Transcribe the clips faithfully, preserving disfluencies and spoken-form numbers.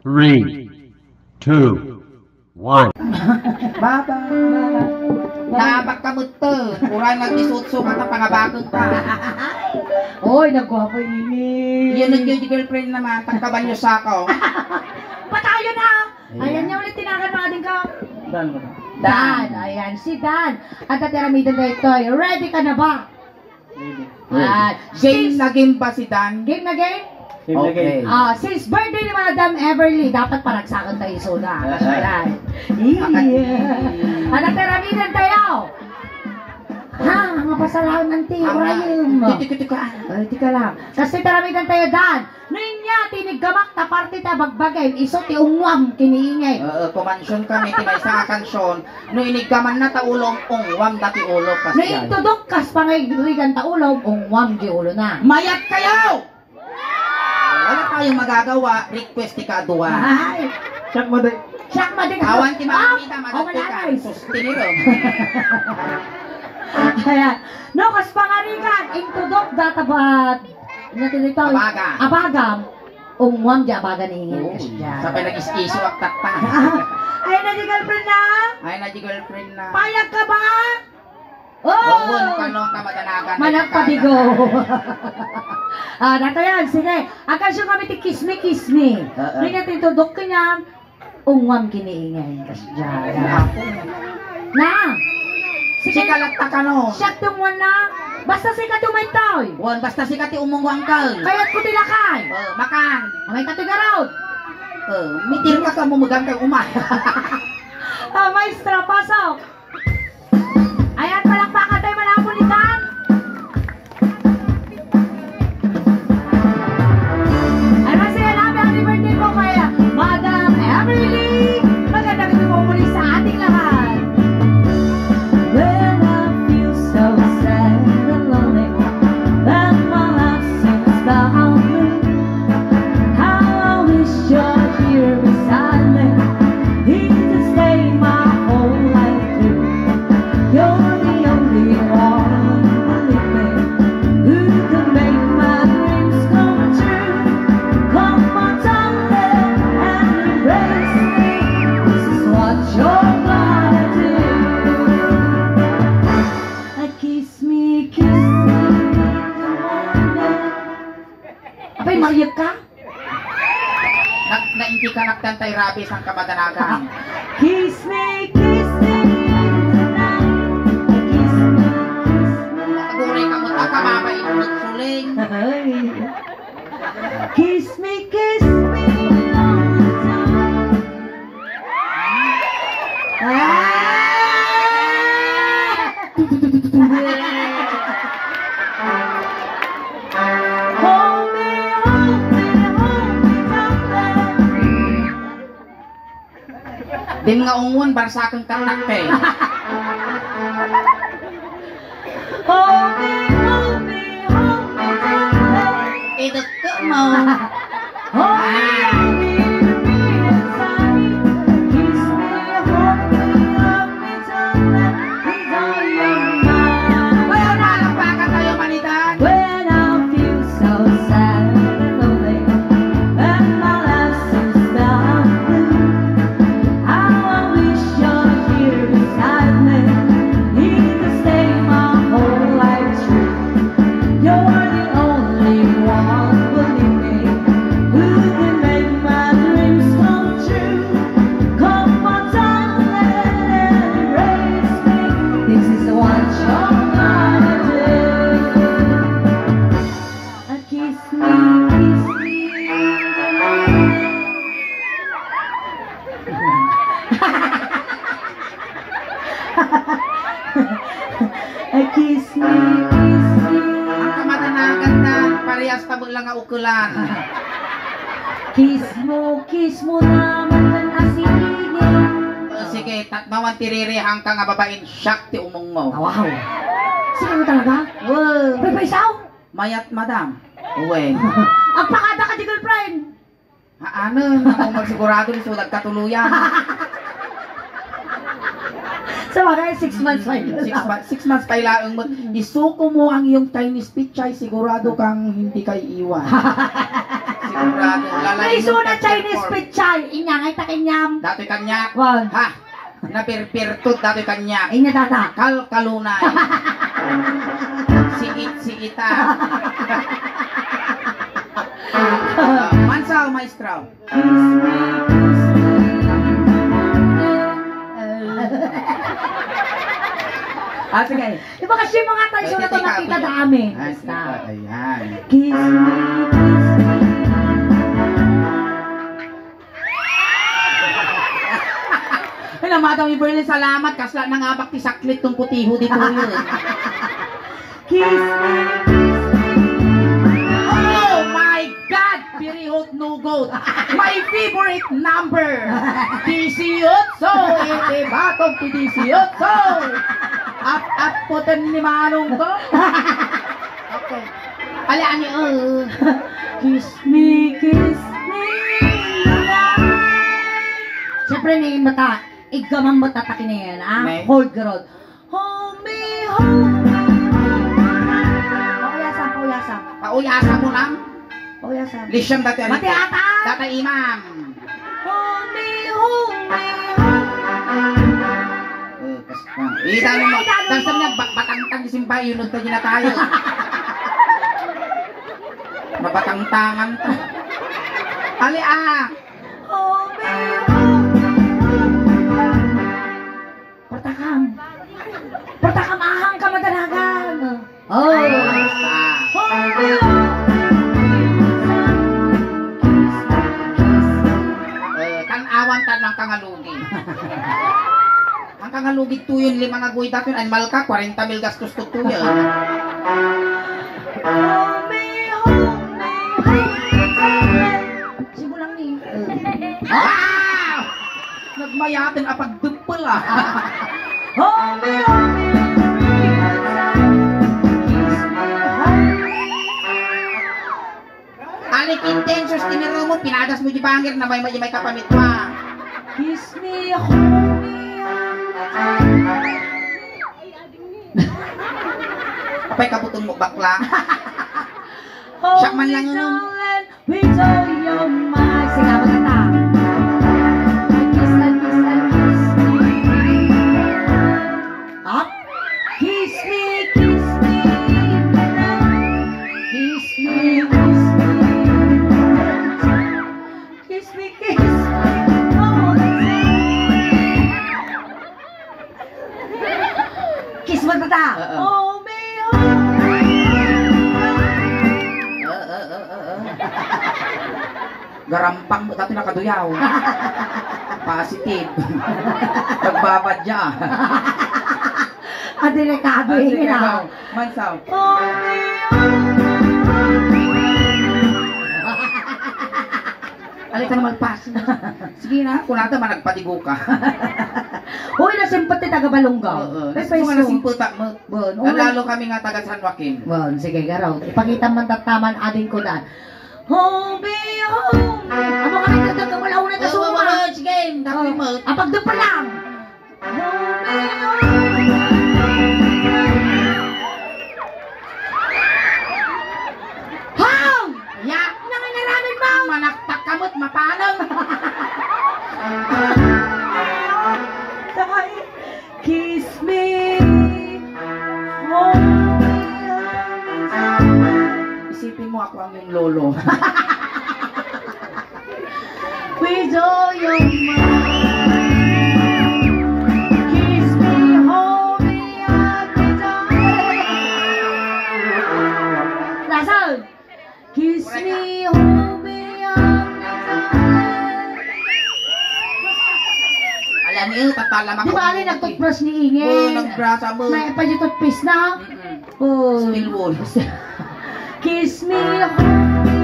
Three, two, one. Baba. Naabak ka metten. Uray nagdisutso ka ta pangabakeng ka. Oy, nagguapo ini. Yan ang girlfriend naman. Tagkabanyo sako. Patayon na. Ayan. Ayan niya ulit tinagan mga ding ko. Dan mo na. Dan. Ayan, si Dan. At atiramidan na ito. Ready ka na ba? Ready. Ah, game since na game ba si Dan? Game na game? Game na game. Okay. Ah, since birthday ni Madam Everly, dapat paragsakan tayo isuna. Ah. Ayan. Iya. At atiramidan tayo. Ha, ang mapasalamat ti, ah, Ibrahim. Tika, tika, tika. Ay, tika lang. Kasi atiramidan tayo, Dan. No inya ti iniggamak ta parte ta bagbagem, isu ti ungwam ken ni Inged. Oo, kumansion kami ti maysa a kansion. No iniggamanna ta ulom, ungwam da ti ulo, kas. No intudok kas pangayrigan ta ulom, ungwam di ulona. Mayat kayo! Wala tayong magagawa, request ti kadua. Ay! Siak mo, day. Siak mo, day. Awan ti makakita, ah, magat ti ka. Sus, tiniro. Ayan. No, kas pangarigan, intudok da ta ba-, Nya ti ditoy. Abaga. Abagam. Ungwam di abaga ni Inged. Oo. Kasdiay. Sapay nag-is-isu ak tatta. Ay na di girlfriend na? Ay na di girlfriend na. Payag ka ba? Oh! Oo, kano ka madanagan. Managpadigo. Ah, datayan, sige. Agkansion kami ti Kiss Me, Kiss Me. Oo. Nya ti intudok kaniam. Ungwam ken ni Inged, kasdiay. Na! Sika, sika latta kano. Siak ti ungwan na. Basta sika ti umaytoy. Wen, basta sika ti umungwam, uncle. Kayatko ti lakay. Oh, makan. Amay ka ti garud. Oh, mitir ka ka mumugang kay uma. Ah, maestra, pasok. Ayan, palakpakan tayo, malapon ni Dan. Ay, masaya namin. Happy birthday po kay Madam Everly. Magandang gabi po muli sa ating lahat. When I feel so sad and lonely, when my life seems dark blue, how I wish you're here beside me. Here to stay my whole life through. You're the only one, believe me, who can make my dreams come true. Come on, darling, and embrace me. This is what you're gonna do. Kiss me, kiss me, come on, love. Apay, mariag ka? Nag-, nainti ka, nagtantay rabi, saan ka madanagan? Kiss me, kiss me tonight. Kiss me, kiss me. Aguray ka mo, ta, kamabait mo nagsuling. Ay. Kiss me, kiss me all the time. Ah! Hold me, hold me, hold me, darling. Dim nga ungwan, barsaken ka, takte. Hold me, hold me, hold me, darling. Idekkel mo. Hold me, hold me, hold me inside. Kiss me, hold me, hold me, darling. Is all you're mine. Well, palakpakan tayo, Manitan. When I feel so sad and lonely, and my life seems dark blue, how I wish you're here beside me. Need to stay my whole life through. You're the only one, believe me, who can make my dreams come true. Come on, darling, embrace me. This is what you're gonna do. A kiss me, kiss me. A kiss me, kiss me. Ang kamatanagan na, parehas tamo lang nga ukelan. Kiss mo, kiss mo naman ng asingin. O, sige, tatnawan ti ririhang ka nga babaen, siak ti umong mo. Ah, wow. Sino mo talaga? Wow. Pwede pa isaw? Mayat, madam. Uwe. Agpakada ka di girlfriend. Haan, ako magsigurado ni sulag katuluyan. Sa bagay, six months pa yun. Six, mo-, six months pa ilaeng mo. Isuko mo ang iyong Chinese pechay, sigurado kang hindi ka iiwan. Sigurado, lalaing May isuna ta Chinese perform. Pechay. Inya, ngay ta kanyam. Datoy kaniak. Wan. Ha? Napirpirtod datoy kaniak. Inya, tata. Kalkalunay. Siit-siita. Ah, Mansaw, maestro. Ah, sige. Di ba kasi mga tansya na to Pwede nakita ikaw. Dami? Ah, sige. Basta. Ayan. Kiss me, kiss me. Ay, na, Madam Everly, salamat. Kasla nangabak ti saklit tong kutiho dito. Kiss me, kiss me. Oh my God! Pirihot nugot. My favorite number. Disiotso. Iti batog ti disiotso. Ap-apoten ni manong ko. Okay. Ali, ani, oh. Kiss me, kiss me. Siyempre, ni mata, iggamang mata ta kinayan, ah? May? Hold, girl. Hold me, hold me, hold me. Pauyasam, pauyasam. Pauyasam mo lang? Pauyasam. Listen, dati, Mati ata! Dati, imam. Hold me, hold me, hold me. Eh, kas-, ah, ita mo, Sige, ita mo. Dasam niya, ba-, batangtang simba, yun, unta niya tayo. Mabatangtangan to. Ali, ah. Hold me, hold me, hold me. Pertakam. Pertakam ahang ka madanagan. Oh. Basta. Eh, tan-awan tan ang kangalugi. Ang kangalugi tuyon lima nga guy daton, animal ka, kwarenta mil gastos to tuyon. Simulang ni. Ah! Nagmayaten a pagduppel, ah. Homie, homie, kiss me hard. Alik intensos ti niro mo, pinadas mo di bangir na may, may, may kapamit pa. Kiss me, homie, hard. Apay kabutong mo, bakla. Siya man lang, ano? Homie, darling, With all your might. Sige, maganda. Kiss and kiss and kiss me. Up. Kiss me, kiss me. Kiss me, kiss me. Kiss me, kiss me. Oh, kiss mo, tata. Oo. Oh, me, oh, me. Oo, oo, oo, oo. Garampang mo, dati nakaduyaw. Positive. Nagbabadya. Ah, delikado. Ah, sige, yun, ah. Ikaw, Mansaw. Oh, me, oh, me. Alay ka na magpas. Sige na, kunada man nagpadigo ka. Uy, nasimpet ti taga Balongaw. Oo, Ay, nasimpet pwesto. Nga nasimpet ta, ma-, Bon, Ang uy. Lalo kami nga taga San Joaquin. Bon, sige, garaw. Ipakita man tattaman ading ko daan. Homie, homie. Amo kami nagdagdagmalaw na Oo, kasuma. Oo, sige, dami Oh, mo. Ang pagdapa lang. Homie, homie. Haw! Ya! Nangangaramin mo! Manaktak ka mo't mapanang! Sakay! Kiss me! Hold me! Isipin mo ako ang iyong lolo. With all your might. Kiss me, hold me, I'll be there. Nasaan? Kiss me, hold me, I'll be there. Alam niyo, tatalamak Di ba, ako. Ali, nag-toothbrush ni Ingay? Oo, nag-brush ako. May pa yung toothpaste na? Mm-mm. Oh. Still wool. Kiss me, hold me,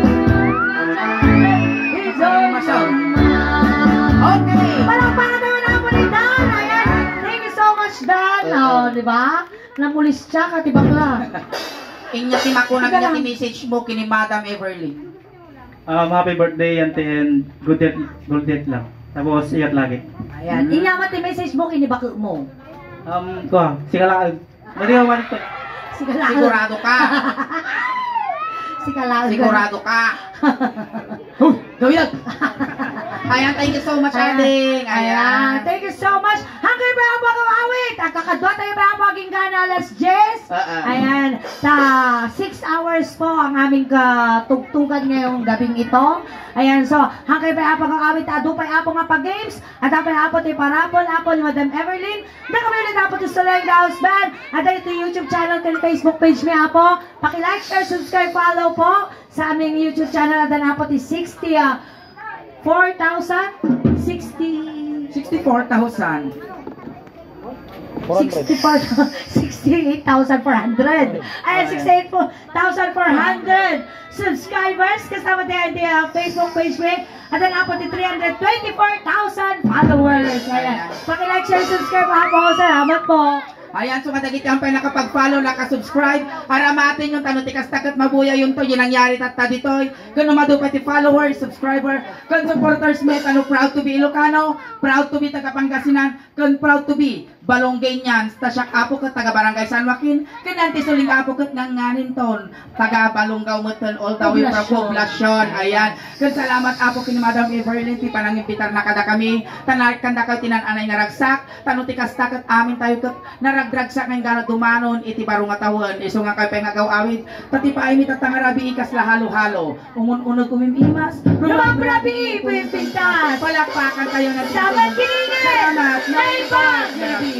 it's all your mind. Okay. Palakpakan naman naman ni Dan. Ayan. Thank you so much, Dan. Oo. Oh, di ba? Namulis siya, kati bakla. Inya ti makunag Sige niya lang. Ti message mo kini Madam Everly. Um, happy birthday, Auntie, and good health, good health lang. Tapos, ingat lagi. Ayan. Hmm. Inya, mati message mo, kini bako mo. Um, kuha, sigalaag. Mali naman ito. Sigalaag. Sigurado ka? Sigurado ka. Hoy, gawin lang. Ayan, thank you so much, Ayan. Ading. Ayan. Ayan. Thank you so much. Hanggang ba ang mga awit? Agkakadwa tayo ba ang maging gana alas diyes? Ah, ah. Ayan. Sa six hours po ang aming katugtugan ngayong gabing ito. Ayan, so, hanggang ba ang mga awit? Adu pa apo nga pa games. Adu pa apo ti parapol, apo ni Madam Everlyn. Nakabili na po ti Solenga House Band. Adu iti YouTube channel ken Facebook page mi apo. Paki-like, share, subscribe, follow po sa aming YouTube channel. Adu na po ti sixty, ah, four thousand? Sixty. Sixty-four thousand. Sixty-four, sixty-eight thousand four hundred. Ay, sixty-eight thousand four hundred subscribers. Kasama tayo di, ah, Facebook page mi. Adu na po ti three hundred twenty-four thousand followers. Ayan. Paki-like, share, subscribe, ha po. Salamat po. Ayan, so kadagiti ampay nakapag-follow, nakasubscribe, aramaten yon tano ti kasta ket mabuya yonto, di nangyari tatta ditoy. Ken no madu pay ti followers, subscriber, ken supporters mi, tano proud to be Ilocano, proud to be taga Pangasinan, ken proud to be Balongueñans. Ta siak apo ket taga Barangay San Joaquin, ken anti suling apo ket nganganinton taga Balongaw metten all the way from Poblacion. Poblacion. Ayan. Ken salamat apo ken ni Madam Everlyn ti panangimbitarna kadakami. Ta na-, kandakayo ti naan-anay nga ragsak. Tano ti kasta ket amin tayo ket naragragsak nga inggana dumanon iti baro nga tawen. Isu nga kayo pay nga agaw-awid. Ta ti paaymi tatta nga rabii kasla halo-halo. Umun-uneg umim-imas. Rumabrabii, puyeng pintas. Palakpakan tayo na. Salamat, Kiningit. Salamat. Naimbag. Naimbag.